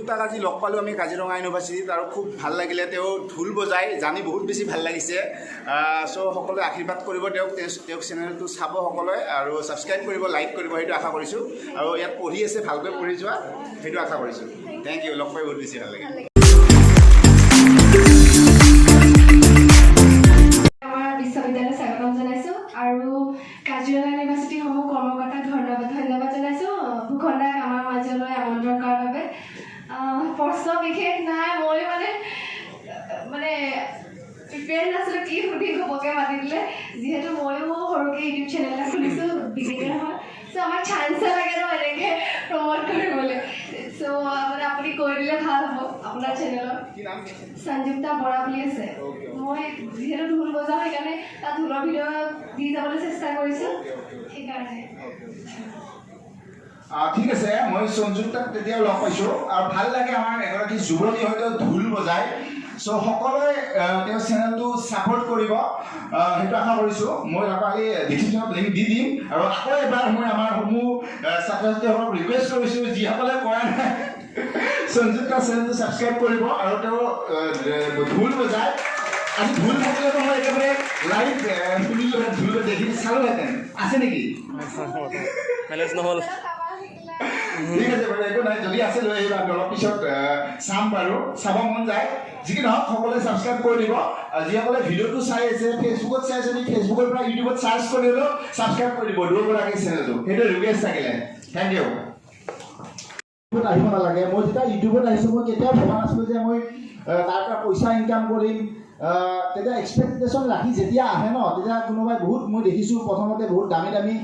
সংযুক্তাক আজি লগ পালোঁ আমি কাজিৰঙা ইউনিভাৰ্চিটিত আৰু খুব ভাল লাগিলে। তেওঁ ঢোল বজায়, জানি বহুত বেছি ভাল লাগিছে। চ' সকলোৱে আশীৰ্বাদ কৰিব তেওঁক। তেওঁক চেনেলটো চাব সকলোৱে আৰু ছাবস্ক্ৰাইব কৰিব, লাইক কৰিব, সেইটো আশা কৰিছোঁ। আৰু ইয়াত পঢ়ি আছে, ভালকৈ পঢ়ি যোৱা, সেইটো আশা কৰিছোঁ। Thank U, লগ পাই বহুত বেছি ভাল লাগিল। আমাৰ বিশ্ববিদ্যালয় স্বাগতম জনাইছোঁ আৰু কাজিৰঙা ইউনিভাৰ্চিটিৰ সমূহ কৰ্মকৰ্তাক ধন্যবাদ ধন্যবাদ জনাইছোঁ ভূষণ দাক আমাৰ মাজলৈ আমন্ত্ৰণ কৰাৰ বাবে। প্ৰশ্ন বিশেষ নাই। মই মানে মানে প্ৰিপেয়াৰ নাছিলোঁ, কি সুধি, ঘপককৈ মাতি দিলে। যিহেতু ময়ো সৰুকৈ ইউটিউব চেনেল এটা খুলিছোঁ, বিগিনাৰ হয়। চ' আমাক চান্সে লাগে ন এনেকৈ প্ৰম'ট কৰিবলৈ। চ' মানে আপুনি কৈ দিলে ভাল হ'ব আপোনাৰ চেনেলত। কি নাম? সংযুক্তা বৰা বুলি আছে। মই যিহেতু ঢোল বজাওঁ, সেইকাৰণে তাত ঢোলৰ ভিডিঅ' দি যাবলৈ চেষ্টা কৰিছোঁ সেইকাৰণে। ঠিক আছে, মই সংযুক্তাক তেতিয়াও লগ পাইছোঁ আৰু ভাল লাগে। আমাৰ এগৰাকী যুৱতী হয়তো ঢোল বজায়। চ' সকলোৱে তেওঁৰ চেনেলটো ছাপৰ্ট কৰিব, সেইটো আশা কৰিছোঁ। মই কালি ডিছক্ৰিপশ্যনত লিংক দি দিম। আৰু আকৌ এবাৰ মই আমাৰ সমূহ ছাত্ৰ ছাত্ৰীসকলক ৰিকুৱেষ্ট কৰিছোঁ, যিসকলে কৰা নাই, সংযুক্তা চেনেলটো ছাবস্ক্ৰাইব কৰিব। আৰু তেওঁ ঢোল বজায়। আজি ঢোল থাকিলেতো মই একেবাৰে লাইভ শুনিলোহেঁতেন, ঢোল দেখি চালোহেঁতেন। আছে নেকি? মেনেজ নহ'ল। ঠিক আছে বাৰু, একো নাই। যদি আছে লৈ আহিবা, আমি অলপ পিছত চাম বাৰু, চাব মন যায়। যি কি নহওক, সকলোৱে ছাবস্ক্ৰাইব কৰি দিব। আৰু যিসকলে ভিডিঅ'টো চাই আছে, ফেচবুকত চাই আছে, ফেচবুকৰ পৰা ইউটিউবত চাৰ্চ কৰি হ'লেও ছাবস্ক্ৰাইব কৰি দিব দুয়োগৰাকী চেনেলটো। সেইটো ৰিকুৱেষ্ট থাকিলে। Thank U. ইউটিউবত আহিব নালাগে। মই যেতিয়া ইউটিউবত আহিছোঁ, মই কেতিয়াও ভবা নাছিলোঁ যে মই তাৰ পৰা পইচা ইনকাম কৰিম। তেতিয়া এক্সপেক্টেশ্যন ৰাখি যেতিয়া আহে ন, তেতিয়া কোনোবাই বহুত, মই দেখিছোঁ, প্ৰথমতে বহুত দামী দামী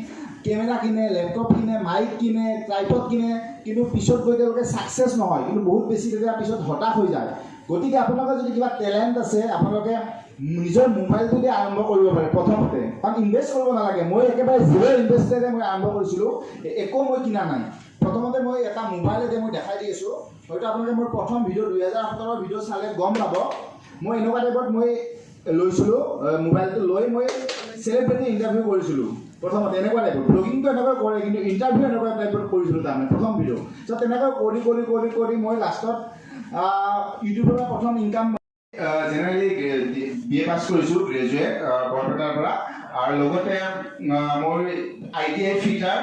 কেমেৰা কিনে, লেপটপ কিনে, মাইক কিনে, ট্ৰাইপড কিনে, কিন্তু পিছত গৈ তেওঁলোকে ছাকচেছ নহয়, কিন্তু বহুত বেছি তেতিয়া পিছত হতাশ হৈ যায়। গতিকে আপোনালোকৰ যদি কিবা টেলেণ্ট আছে, আপোনালোকে নিজৰ মোবাইলটো দি আৰম্ভ কৰিব পাৰে প্ৰথমতে, কাৰণ ইনভেষ্ট কৰিব নালাগে। মই একেবাৰে জিৰ' ইনভেষ্টেৰে মই আৰম্ভ কৰিছিলোঁ। একো মই কিনা নাই। প্ৰথমতে মই এটা মোবাইলেৰে, মই দেখাই দি আছোঁ, হয়তো আপোনালোকে মোৰ প্ৰথম ভিডিঅ' 2017ৰ ভিডিঅ' চালে গম পাব। মই এনেকুৱা টাইপত মই লৈছিলোঁ, মোবাইলটো লৈ মই চেলিব্ৰিটি ইণ্টাৰভিউ কৰিছিলোঁ প্ৰথমতে। এনেকুৱা টাইপত ব্লগিংটো এনেকৈ কৰে, কিন্তু ইণ্টাৰভিউ এনেকুৱা টাইপত কৰিছিলোঁ তাৰমানে প্ৰথম ভিডিঅ'। চ' তেনেকৈ কৰি কৰি কৰি কৰি মই লাষ্টত ইউটিউবৰ পৰা প্ৰথম ইনকাম। জেনেৰেলি বি এ পাছ কৰিছোঁ, গ্ৰেজুৱেট বৰপেটাৰ পৰা। আৰু লগতে মই আইটিআই ফিটাৰ,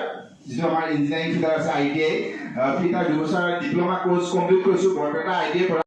যিটো আমাৰ ইঞ্জিনিয়াৰিং ফিটাৰ আছে, আইটিআই ফিটাৰ 2 বছৰ ডিপ্ল'মা কোৰ্চ কমপ্লিট কৰিছোঁ বৰপেটা আইটিআইৰ পৰা।